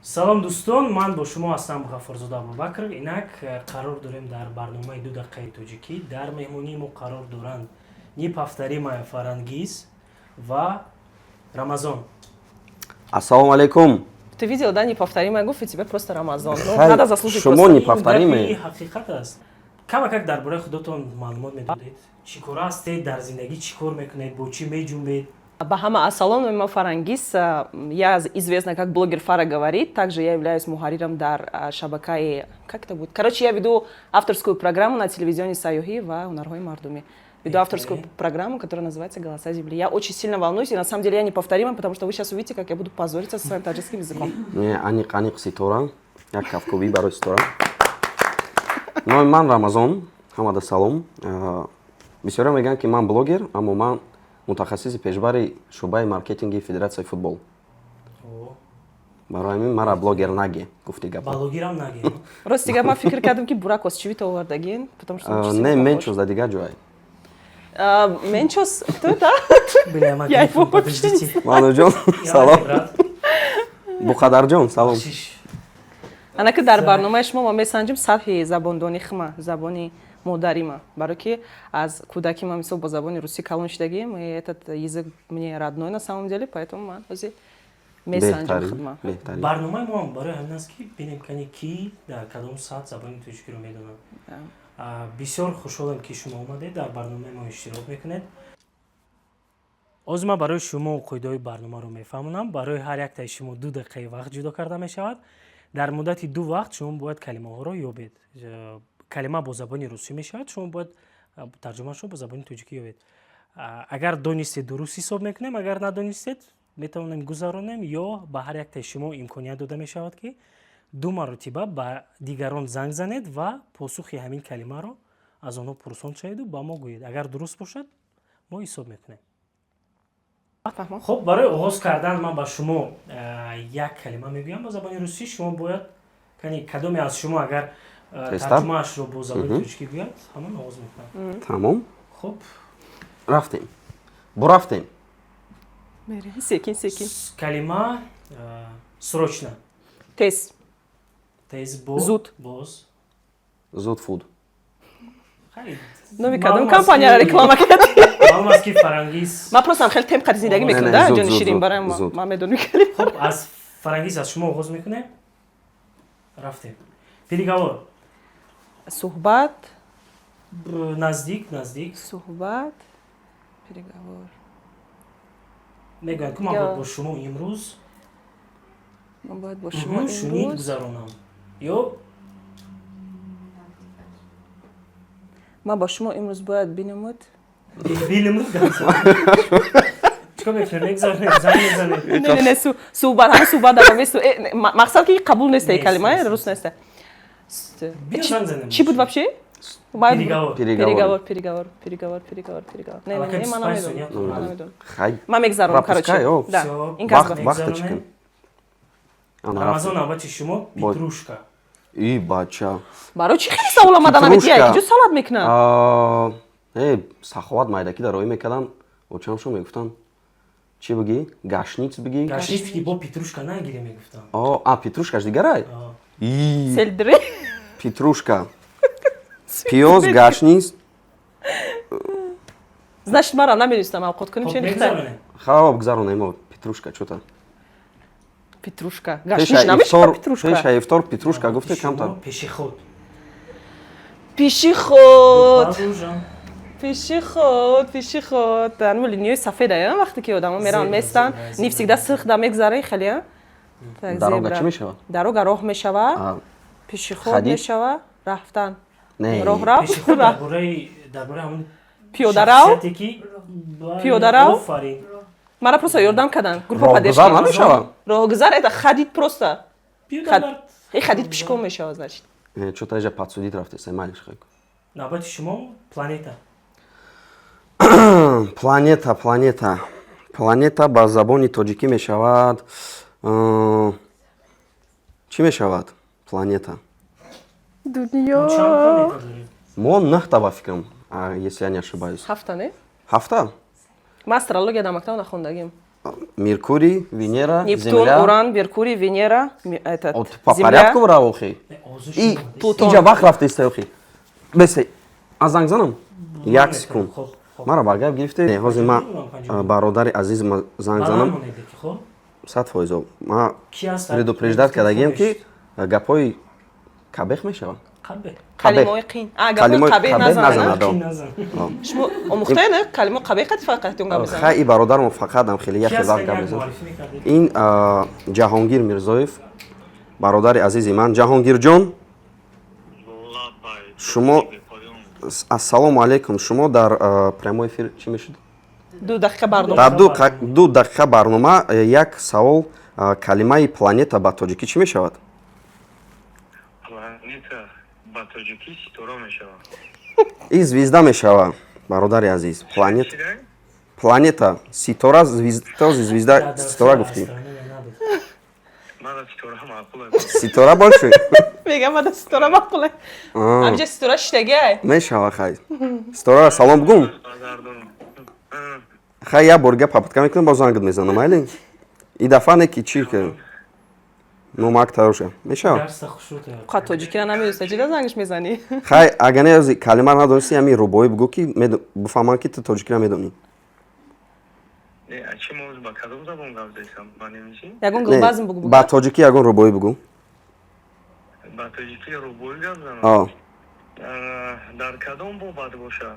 Салом, дӯстон, ман бо шумо ҳастам, Ғаффорзода Абубакр. Инак қарор дорем дар барномаи «Ду дақиқаи тоҷикӣ». Дар меҳмонии мо қарор доранд неповторимая Фарангиз ва Рамазон. Ассалому алайкум. Ты видел, да, неповторимая гуфт, и тебе просто Рамазон. Ну, Хай, надо заслужить шумо просто. неповторимые. Ин гапи ҳақиқат аст. Камакак дар бораи худотон маълумот медодед. Чӣ кора ҳастед дар зиндагӣ, чӣ кор мекунед, бо чӣ меҷунбед? Ба ҳама ассалом, ман Фарангиз. Я известна как блогер «Фара говорит». Также я являюсь муҳарриром дар шабакаи. Как это будет? Короче, я веду авторскую программу на телевизионе «Сайёҳӣ ва ҳунарҳои мардумӣ». Веду авторскую программу, которая называется «Голоса земли». Я очень сильно волнуюсь, и на самом деле я неповторима, потому что вы сейчас увидите, как я буду позориться со своим таджикским языком. Не, аниқ, аниқ, ситора. Як кафкӯбӣ барои ситора. Номи ман Рамазон, ҳамада салом. Бисёре мегӯянд, ки ман блогер, аммо ман мутахассиси пешбари шӯъбаи маркетинги Федератсияи футбол. О, Барои ҳамин мара блогер наге, гуфти гапа. Блогерам наге. Рости гап, ман фикр кардам, ки Бурак Озчивит овардагин, потому что он очень Не, сильно похож. Менчос да дигар ҷой. Менчос? Кто это? Бля, ма Я телефон, его вообще не подождите. Мануҷон, салом. Брат. Буқадарҷон, салом. Бахшиш. Анаки дар барномаи шумо ма месанҷим сатҳи забондонӣ хма, забони модарима, барое ки аз кӯдакӣ ма мисол бо забони русӣ калон шудагим, и этот язык мне родной на самом деле, поэтому ман ҳозир месанҷам Беҳтарин, худма. беҳтарин. Барномаи мо ҳам барои ҳамин аст, ки бинем, кани ки дар кадом сатҳ забони тоҷикиро медонад. Бисёр хушҳолем, ки шумо омадед, дар барномаи мо иштирок мекунед. Ҳозир ман барои шумо қоидаҳои барномаро мефаҳмонам. Барои ҳар яктаи шумо 2 дақиқаи вақт ҷудо карда мешавад. Дар муддати ду вақт шумо бояд калимаҳоро ёбед. Калима бо забони русӣ мешавад, шумо бояд тарҷумаашро бо забони тоҷикӣ ёбед. Агар донистед, дуруст ҳисоб мекунем, агар надонистед, метавонем гузаронем ё ба ҳар яктаи шумо имконият дода мешавад, ки ду маротиба ба дигарон занг занед ва посухи ҳамин калимаро аз онҳо пурсон шаведу ба мо гӯед. Агар дуруст бошад, мо ҳисоб мекунем. Хуб, барои оғоз кардан ман ба шумо як калима мегӯям ба забони русӣ. Шумо бояд, кадоме аз шумо агар тарҷумаашро бо забони тоҷикӣ гӯяд, ҳамон оғоз мекунад. Тамом. Хуб. Рафтем, бурафтем. Секин, секин. Калима срочно. Тез. Тез, бо Зуд. Боз. Зуд фуд. Номи кадом компанияро реклама кардӣ? Маълум аст, ки Фарангиз Ман просто хеле темп қади зиндагӣ мекунам, да, ҷони ширин, барои ман медонӣ калима. Хуб, аз Фарангиз, аз шумо оғоз мекунем. Рафтем. Переговор. Суҳбат. Наздик, наздик. Суҳбат, переговор. Мегӯянд, ки ман бояд бо шумо имрӯз Ман бояд бо шумо шунид имрӯз гузаронам ё Ман бо шумо имрӯз бояд бинамуд. Бинамуд. Чикор мекунем? Мегузаронем, занг мезанем? Не, не, не, суҳбат, ҳама суҳбат дар мақсад, ки қабул неста калима, руст неста. Биё, занг занем. Чӣ буд вообще? Переговор. Переговор, переговор, переговор, переговор, переговор. Не, не, не, ман намедонам, ман намедонам. Ман мегзаронам, короче, да, ин кас. Вақта чӣ кун? Рамазон, навбати шумо. Петрушка. И бача. Барои чӣ хеле савол омада намедия? Киҷо салат мекунад? Э, саховат майдаки дар роҳӣ мекардам, очамшо мегуфтанд: чӣ бигӣ, гашниц бигӣ. Гашниц ки бо петрушка нагирӣ, мегуфтам. А, петрушкаш дигарай. Селдерей. Петрушка, пиёз, гашниз. Значит, мара намедонистам, авқот кунем. Хоб, чӣ? мегузаронем. Хоб, гузаронем. Петрушка чота. Петрушка, гашниш намешава петрушка. Пеша ифтор петрушка гуфте камтар. Пешеход. Пешеход. Продолжим. Пешеход, пешеход, анмо линияи сафеда, вақте ки одамо мераванд, Зебра, местанд. зебра, Не всегда сирх да мегзара, хеле, а? Дорога чӣ мешавад? Дорога роҳ мешава. Пешеход Ходить? мешава рафтан. Не. Роҳрав. Пешеход дар бораи ҳамон Пиёдарав? шахсияте ки бале, Пиёдарав? Офарин. Мара просто ёрдам кардан, группа Роҳгузар поддержки. намешавад? Роҳгузар — это ходить просто. Пиёдагард. И ходить пешком мешава, значит. Чота иҷа подсудить рафтеса, майлиш, хай. Навбати шумо. Планета. Планета, планета, планета ба забони тоҷикӣ мешавад чӣ мешавад планета? Дунё. Мо чанд планета дорем? Мо нӯҳта, ба фикрам, если я не ошибаюсь. Ҳафта, не? Ҳафта. Ман астрология дар мактаб нахондагим. Меркурий, Венера, Нептун, Земля. Уран, Меркурий, Венера, этот, О, ту по Земля. порядку рав охи. И Плутон. иҷа вақт рафтеста охи. Бесе, аз занг занам? Як секунд. Хоб, хоб. Мара ба гап гирифте. Не, ҳозир ман бародари азиз ма занг занам. 100%. Ма предупреждать кардагием, ки гапҳои кабех мешавад. Қабе. Калимаҳои қин. А, гапҳои Калимаҳои қабеҳ қабеҳ назанад. назанад. Назан. Шумо омӯхтае, не? Калимаи қабеҳ қати фақат он гап мезанад. Хай, и бародармо фақат ам хеле яхе вақт гап мезанад. Ин Ҷаҳонгир Мирзоев, бародари азизи ман. Ҷаҳонгирҷон, шумо, ассалому алайкум, шумо дар прямой эфир, чӣ мешуд? 2 дақиқа барнома. Дар 2 дақиқа барнома. Як савол: калимаи планета ба тоҷикӣ чӣ мешавад? Планета ба тоҷикӣ ситора мешавад. И звезда мешавад, бародари азиз. Планета, планета, ситора, звезда, ситора гуфтӣ. Мана ситора маъқул. Ситора больше. Мегам, мада ситора маъқуле. Ҳамҷа ситора шиштагиай. Мешава, хай, ситора салом бугум. Хай, як бор гап попытка мекунам, боз зангат мезанам, майли? И дафъа не ки чӣ ки номак тайёр ша мешава. Қа тоҷикира намедониста, чида зангаш мезанӣ? Хай, агар не калима надонисти, ҳами рубоӣ бугӯ, ки бифаҳмам, ки ту тоҷикира медонӣ. Чӣ мавзӯ, ба кадом забон гап зесам, ба немисӣ? Ягон гулбазм бугӯ. Ба тоҷикӣ ягон рубоӣ бугӯ. Ба тоҷикӣ рубоӣ гап занам? Дар кадом бобат боша?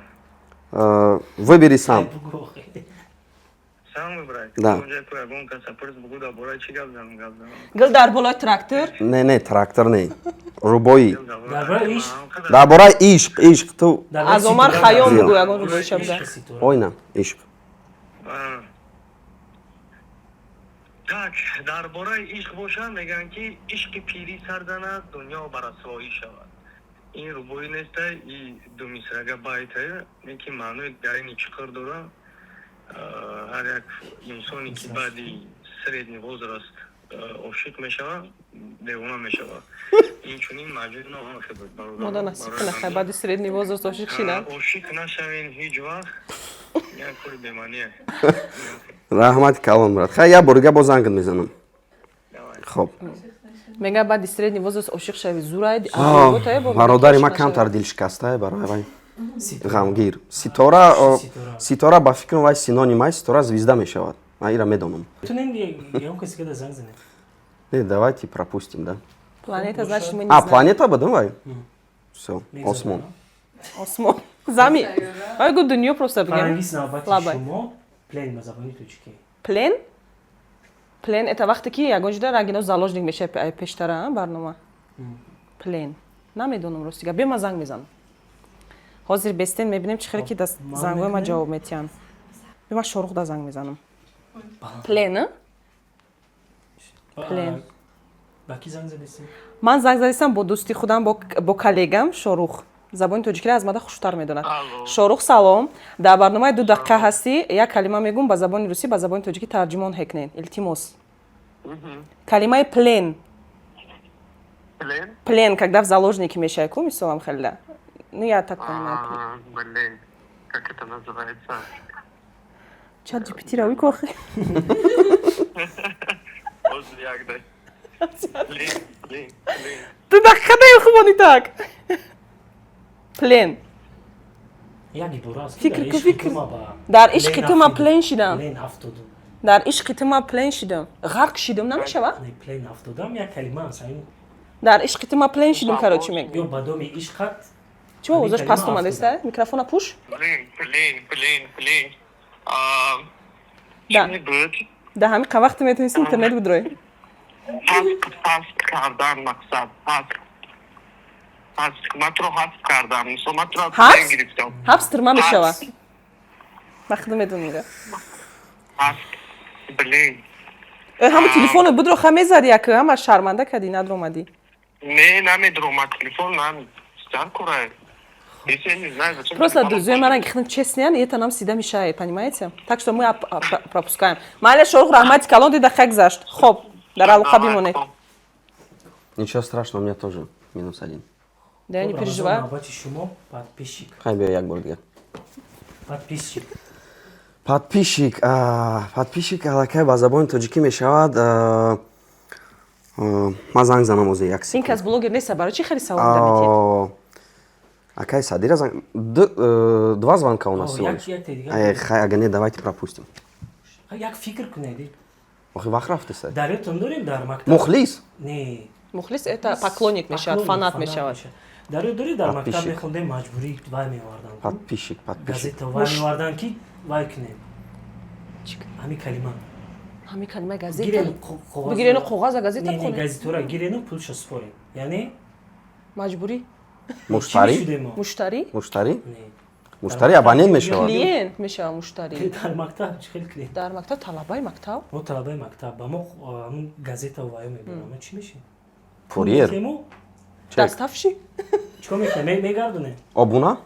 Выбери сам. Сам выбрать? Да. Ягон каса пурс, бугӯ, дар бораи чӣ гап занам, гап занам. Гул дар болои трактор. Не, не, трактор не, рубоӣ дар бораи ишқ, ишқ ту. Аз Омар Хайём бугӯ, ягон рубоиша буда. Ойна, ишқ. Так, дар бораи ишқ боша, мегӯянд, ки ишқи пирӣ сар занад, дунё ба расвоӣ шавад. Ин рубоӣ нестай, и думисрага байтае, не ки маънои гарини чиқир дора. Ҳар як инсоне, ки баъди средний возраст ошиқ мешавад, девона мешавад. Инчунин Маҷнун ҳам хел буд. Мода насиб кунад, хай, баъди средний возраст ошиқ шинад. Ошиқ нашавен ҳеҷ вақт, як кори бемаъние. Раҳмати калон, брат. Хай, як бор дига боз зангат мезанам, хоб. Мега, баъди средний возраст ошиқ шави, зурай. Бародари ман камтар дилшикастае, барои вай ғамгир. Ситора, ситора, ба фикрам, вай синоним ай, ситора звезда мешавад, ман ира медонам. Не, давайте пропустим, да. Планета, значит, мы не. А, планета ба, давай, всё, осмон. Осмон, зами ай гу, дунё просто бигем. Шумо, плен ба забони тоҷикӣ? Плен, плен это вақте ки ягон ҷуда рангино заложник меша. Пештара барнома плен намедонам, рости гап. Бия, ман занг мезанам ҳозир, бестен мебинем, чӣ хеле ки зангҳои ман ҷавоб метиҳанд. Бия, ман Шорух да занг мезанам. Плен, плен. Ба ки занг задистӣ? Ман занг задистам бо дӯсти худам, бо коллегам Шорух. Забони тоҷикиро аз мада хуштар медонад. Шорух, салом, дар барномаи «2 дақиқа» ҳастӣ. Як калима мегӯм ба забони русӣ, ба забони тоҷикӣ тарҷимон ҳекнен, илтимос. Калимаи плен. Плен, когда в заложники мешавӣ ку, мисолам, хелда, ну, я так понимаю. Блин, как это называется? Чат GPT равӣ кохи. Ҳозир, як дай. Плен, плен, плен. 2 дақиқа даё, хубони так, плен. Як ибора аст. Фикр ку, фикр. Дар ишқи ту ман плен шидам. Дар ишқи ту ман плен шидам, ғарқ шидам намешава? Плен афтодам як калима аст. Дар ишқи ту ман плен шидам, короче, мег. Ё ба доми ишқат. Чӣ овозаш паст омадеста? Микрофона пуш. Плен, плен, плен, плен. Да, да, ҳамин қа вақте метавонисти интернет бидрои. Ҳасб кардан, мақсад ҳасб, ҳасб, ман туро ҳасб кардам, мисол, ман туро Ҳабс? гирифтам. Ҳабс тирма мешава, ман худо медонира. Ҳасб, блин. Ҳама телефоно будро, ха, мезади, як ҳама шарманда кардӣ, надромадӣ. Не, намедуром, ман телефон нам дар кора. Просто друзья мои ранги честные, и это нам всегда мешает, понимаете? Так что мы пропускаем. Майля, Шорух, раҳмати калон, 2 дақиқа гузашт. Хоб, дар алоқа бимонед. Ничего страшного, у меня тоже минус один. Да я не переживаю. Навбати шумо, подписчик. Хай, биё, як бор дигар. Подписчик. Подписчик, подписчик аллакай ба забони тоҷикӣ мешавад. Ман занг занам озе, як Ин секунд. кас блогер нест, барои чӣ хеле савол даметед? Акай Садира занг, два звонка у нас О, всего як лишь. якте дигар. Хай, ага, не, давайте пропустим. Як фикр кунед. Охи, вақт рафтеса. Дар ёдтон дорем, дар мактаб? Мухлис. Не. Мухлис — это поклонник мешавад, фанат мешавад. Дар ёд доред, дар мактаб Подписчик. мехондем, маҷбурӣ вай меоварданд? Подписчик, подписчик. Газета вай меоварданд, ки вай кунем. Чӣ? Ҳамин калима. Ҳамин калимаи газета? Гирену қоғаз. Бигирену қоғаза, газета Не, не, бихонем. Газетора гирену пулша супорем, яъне Маҷбурӣ. Муштарӣ. Чӣ мешудем мо? Муштарӣ. Муштарӣ. Не. Муштарӣ абонент мешавад. Клиент мешавад муштарӣ. Дар мактаб чӣ хел клиент? Дар мактаб талабаи мактаб. Мо талабаи мактаб, ба мо ҳамун газета ваё мебарам, мо чӣ мешем? Курьер. Тему. Чек. Доставщик. Чикор мекунем? Мегардонем. Обуна.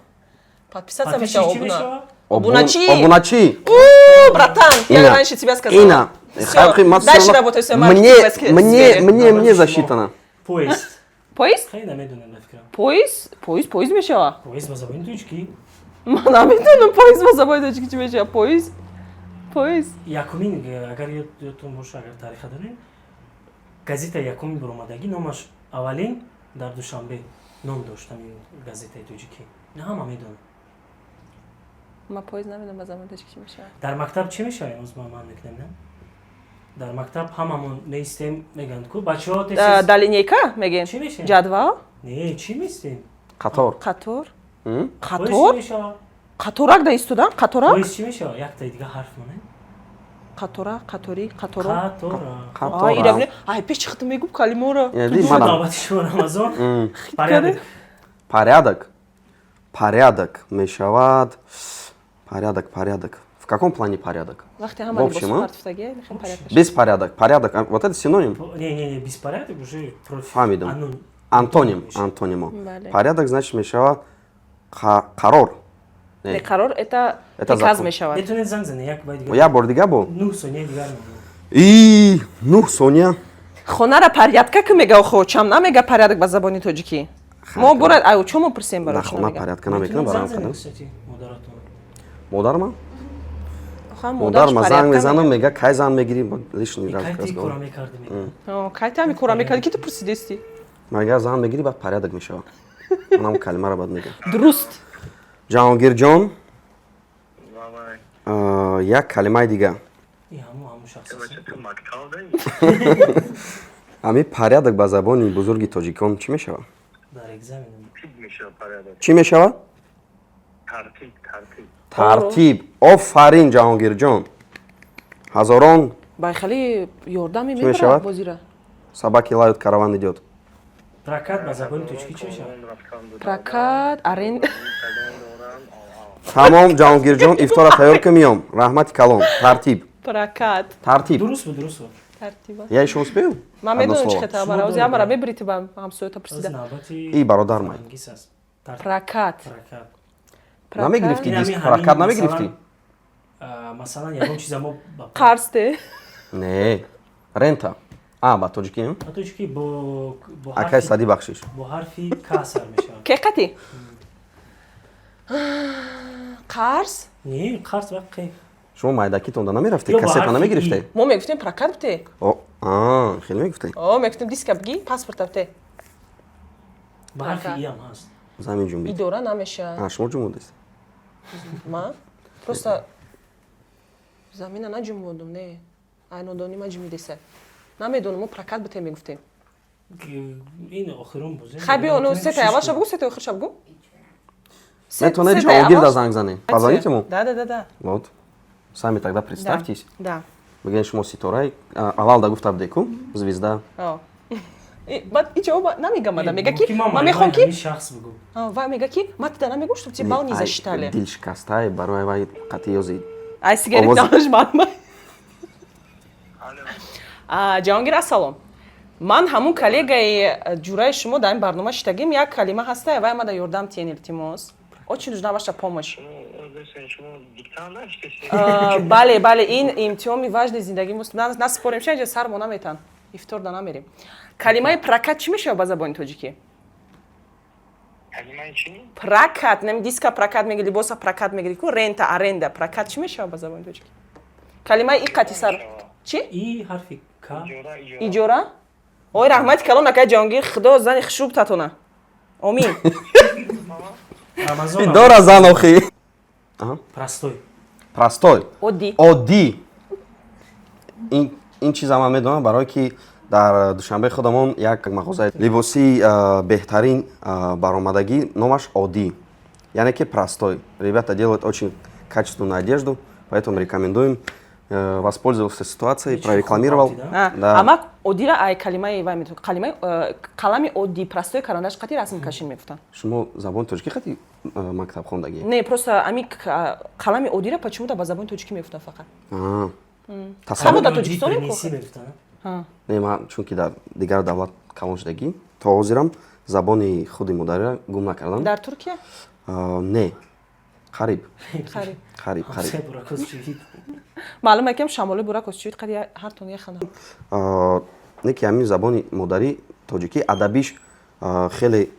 Подписаться Подписчик мешавад. чӣ Обуна. мешавад? Обуначи. Обуначи. У, братан, я Ина. раньше тебя сказала. Ина. Всё, Халқи, ма всё дальше равно работай в своей мне маркетинговой мне сфере. мне Наоборот, мне засчитано. Поезд. Поезд? Хеле намедонем, ба фикрам. Поезд, поезд, поезд мешавад. Поезд ба забони тоҷикӣ? Ман намедонам, поезд ба забони тоҷикӣ чӣ мешавад. Поезд, поезд. Якумин, агар ёдтон боша, агар тариха дорем, газета якумин баромадагӣ, номаш аввалин дар Душанбе ном дошт, ҳамин газетаи тоҷикӣ, на ҳама медонам. Ман поезд намедонам ба забони тоҷикӣ чӣ мешавад. Дар мактаб чӣ мешавем? Оз ман мекунем, на, дар мактаб ҳамамон меистем, мегӯянд ку бачаҳо. Да, линейка мегӯем. Чӣ мешавем? Ҷадвал. Не, чӣ меистем? Қатор. Қатор. М? Поезд чӣ Қатор. мешавад? Қаторак да истодан, қаторак. Поезд чӣ мешавад? Яктаи дига ҳарф монем. Қатора, қаторӣ, қаторо. Қатора. Қатора. Ира бинед, ай пеш чӣ хатм мегӯ калимаро. Ина ди мадам. Навбати шумо, Рамазон. Порядок. Порядок, порядок мешавад, порядок, порядок в каком плане, порядок? Вақте ҳама В общем, либосу а? партифтагӣ, мехоҳем порядок. Беспорядок, порядок, вот это синоним. Не, не, не, беспорядок уже против. Фаҳмидам. Антоним, антонимо. Бале. Порядок, значит, мешавад қарор. Не, Не, қарор — это Это приказ закон. мешавад. Метавонед занг занед як бай дига. Як бор дига бо. 9 сония дигар монад. И 9 сония. Хонара порядка ки мега, охо чам намега порядок ба забони тоҷикӣ. Мо бурад, ай чо мо пурсем, барои На чӣ хона намега? порядка намекунам. Метавонед Барам занг занед, кадам. кстати, модаратон. Модарма? Охо, Модар модарш ма занг порядка мезанам, мега. мега, кай зан мегирӣ, лишний раз Кай ти разговор. кора мекардӣ, мега. О, кай ти ҳами кора мекардӣ, ки ту пурсидести? Мега, зан мегирӣ, баъд порядок мешавад. Манам калимаро баъд мегам. Дуруст. Ҷаҳонгирҷон. Вавай. Як калимаи дига. И ҳамун шахс аст. Бача, ту мактаб даи? Ҳами порядок ба забони бузурги тоҷикон чӣ мешавад? Дар экзамен. Тартиб мешавад порядок. Чӣ мешавад? Тартиб, тартиб. Тартиб, офарин, Ҷаҳонгирҷон. Ҳазорон Бай хеле ёрдаме Чӣ мешавад? мебарад бозира. Собаки лают, караван идёт. Прокат ба забони тоҷикӣ чӣ мешавад? Прокат, арен. Тамом, Ҷаҳонгирҷон, ифтора тайёр ки, миём. Раҳмати калон. Тартиб. Прокат. Тартиб. Дуруст буд, дуруст буд. Тартиба. Я ещё успею Ман одно медонам чӣ слово? хета Шумо бара ози доред, амара да? мебирити ба ҳамсоята Оз пурсида. навбати И бародар май. Фарангис аст. Прокат. Прокат. Намегирифтӣ? Ин Диск ҳамин прокат ҳамин намегирифтӣ? Масалан, ягон чиза мо ба Қарз те. Не, рента, а ба тоҷикӣ? Ба тоҷикӣ бо Акай ҳарфи Садӣ, бахшиш. Бо ҳарфи К сар мешавад. Ке қати қарз. Не, қарз ва қе. Шумо майдакитонда намерафтед? Ё бо Кассета ҳарфи намегирифтед? Мо мегуфтем, прокат бите. О, а, хеле мегуфтед. О, мегуфтем, диска бигӣ, паспорта бите. Ба ҳарфи И ҳам ҳаст. Замин ҷунбид. Идора намешавад. А, шумо ҷунбудест? Ман просто замина наҷунбондум, не, айнодони ма ҷумидеса, намедонам. Мо прокат бите мегуфтем. Ин охирон бозӣ. Хай, биё, ну, сетаи аввалша бугу, сетаи охирша бугу. Метавонед Ҷаҳонгирда занг занед, позвоните ему. Да. Вот сами тогда представьтесь. Да. Бигӯед, шумо ситораи аввал да гуфта будеку, звезда. Баъд и ҷавоба намегамада, мега ки ман мехоҳам ки шахс бугу. Вай мега ки ма тида намегӯм, чтоб тебе балл не засчитали. Дилшикастае барои вай қатъи ёзи. Ай сигаретамаш маълума. Ҷаҳонгир, ассалом. Ман ҳамун коллегаи ҷураи шумо дар ин барнома шитагим. Як калима ҳаста, вай мада ёрдам тиен, илтимос, очень нужна ваша помощь. Бале, ин имтиҳони важный зиндагӣ мост, насупорем ша, инҷа сар мо наметан, ифтор да намерем. Калимаи прокат чӣ мешавад ба забони тоҷикӣ? Калимаи чӣ? Прокат, нами диска прокат меги, либоса прокат мегири ку, рента, аренда, прокат чӣ мешавад ба забони тоҷикӣ? Калимаи и қати сар чӣ? И ҳарфи к. Иҷора, иҷора. Иҷора. Ой, раҳмати калон, акай Ҷаҳонгир, худо зани хушрӯб татона, омин. Рамазон. Дора зан охи. Простой. Простой. Оддӣ. Оддӣ. Ин чиза ман медонам, барое ки дар Душанбе худамон як мағозаи либосии беҳтарин баромадагӣ, номаш «Оддӣ», яъне ки простой. Ребята делают очень качественную одежду, поэтому рекомендуем. Воспользовался ситуацией, прорекламировал. Да. Амак оддира ай калимаи вай метавон, калимаи қалами оддӣ, простой, карандаш қати расм кашин мегуфтанд. Шумо забони тоҷикӣ қати мактаб хондагӣ? Не, просто ами қалами оддира почему-то ба забони тоҷикӣ мегуфтанд фақат. Тасаввур. Ҳамо дар Тоҷикистон. Принеси мегуфтанд. Не, ман чунки дар дигар давлат калон шудагӣ, то ҳозирам забони худи модариро гум накардам. Дар Туркия? Не, қариб. Қариб. Қариб, қариб. Бурак Озчивит. Маълум акам шамоли Бурак Озчивит қади ҳартон як хана. Не ки ҳамин забони модарӣ тоҷикӣ адабиш хеле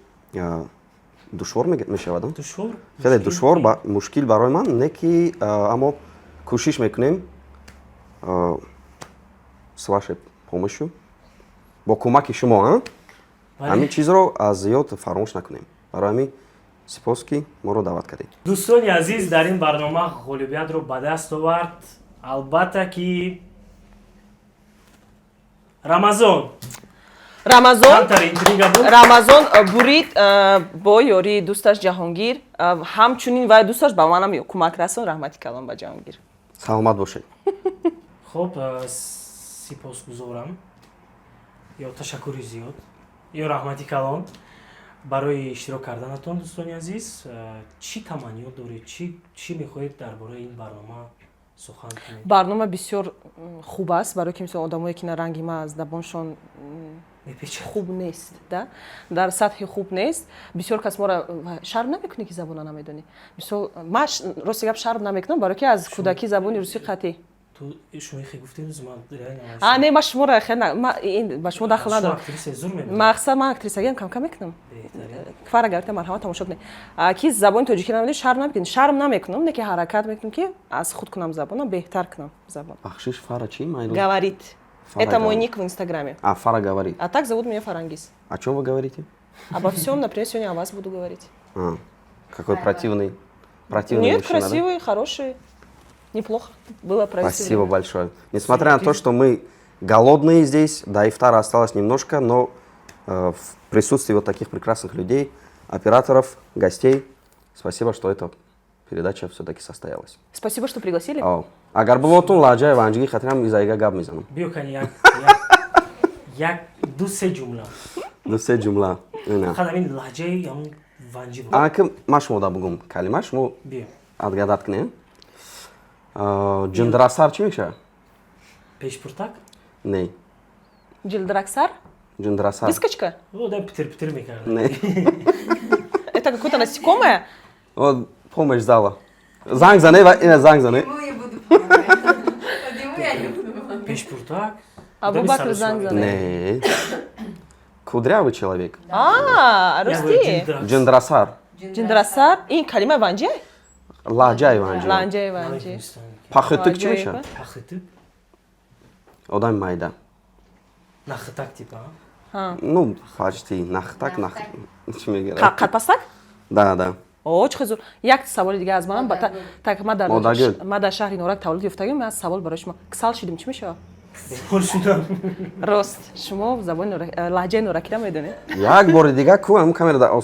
душвор мешавад. Душвор. Хеле душвор, мушкил барои ман, не ки, аммо кӯшиш мекунем с вашей помощью, бо кӯмаки шумо, ҳамин чизро аз ёд фаромӯш накунем. Барои ҳамин сипос, ки моро даъват кардед. Дӯстони азиз, дар ин барнома ғолибиятро ба даст овард, албатта ки, Рамазон. Рамазон. Камтар интрига буд. Рамазон бурид бо ёрии дӯсташ Ҷаҳонгир, ҳамчунин вай дӯсташ ба манам кӯмак расон. Раҳмати калон ба Ҷаҳонгир. Саломат бошед. Хуб, сипосгузорам ё ташаккури зиёд ё раҳмати калон барои иштирок карданатон. Дӯстони азиз, чӣ таманниёт доред, чӣ мехоҳед дар бораи ин барнома сухан кунед? Барнома бисёр хуб аст, барои ки мисол одамое ки на ранги ма аз забоншон хуб нест, да, дар сатҳи хуб нест. Бисёр кас моро шарм намекунӣ, ки забона намедонӣ. Мисол, ма, рости гап, шарм намекунам, барои ки аз кӯдакӣ забони русӣ қатъӣ. А, не, ма шуморо ба шумо дахл надорам. Мақсад, ман актрисагиам камкам мекунам. Фара говорит, марҳамат, тамошо кунед. Ки забони тоҷикӣ намедонӣ, шарм намекунӣ? Шарм намекунам, не ки ҳаракат мекунам, ки аз худ кунам забона, беҳтар кунам забон. Бахшиш, Фара чӣ? Говорит. Это мой ник в Инстаграме. А, Фара говорит. А так зовут меня Фарангиз. О чем вы говорите? Обо всем. Например, сегодня о вас буду говорить. А, какой противный, противный Нет, мужчина, да? Красивый, хороший. Неплохо было провести Спасибо время. Большое. Несмотря на то, что мы голодные здесь, до ифтара осталось немножко, но в присутствии вот таких прекрасных людей, операторов, гостей, спасибо, что эта передача все-таки состоялась. Спасибо, что пригласили. О, агар бувотун лаҳҷаи ванҷигӣ хатирам изаига гап мезанам. Биё кани, як як ду се ҷумла. Ду се ҷумла. Ина. Фақат ҳамин лаҳҷаи ҳамун ванҷӣ буд. Ана ки ман шумо да бугум калима, шумо биё. Отгадать кунем. Ҷиндрасар чӣ мешавад? Пешпуртак. Не. Ҷилдраксар? Ҷиндрасар. Выскочка? Одам питир питир мекард. Не. Это какое-то насекомое? Вот помощь зала. Занг зане, ина занг зане. Ему я буду помогать. Вот ему я не буду помогать. Пешпуртак. Абубакр занг зане. Не. Кудрявый человек. А, рости. Ҷиндрасар. Ҷиндрасар? Ин калима ванҷи? Лаҳҷаи ванҷи. Лаҳҷаи ванҷи. Пахитук чӣ мешавад? Пахитук. Одами майда. Нахитак типа. Ну, почти. Нахтак, нах. Чӣ мегӯяд? Қадпастак? Да. О, чӣ хел. Як саволи дига аз манам. Так, Модагул. Ма дар шаҳри Норак таваллуд ёфтагим. Ман савол барои шумо: касал шидим, чӣ мешавад? Бемор шудам. Рост, шумо забони лаҳҷаи норакиро медонед? Як бори дига ку ҳамун камера да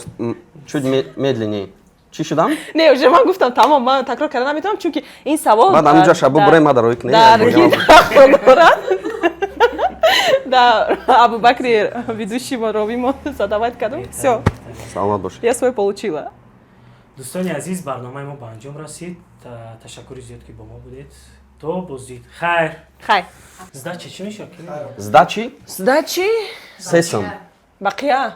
чуть медленнее. Чӣ шудам? Не, уже ман гуфтам, тамом, ман такрор карда наметавонам, чунки ин савол Баъд ҳаминҷо шабу бурем, ма дарои кунем. Дар дахл дорад. Да, Абубакри, ведущий мо, задавать кардам. Все. Саломат бошед. Я свой получила. Дӯстони азиз, барномаи мо ба анҷом расид. Ташаккури зиёд, ки бо мо будед. То боздид, хайр. Хайр. Сдача чӣ мешавад? Сдачи? Сдачи. Се сум. Бақия.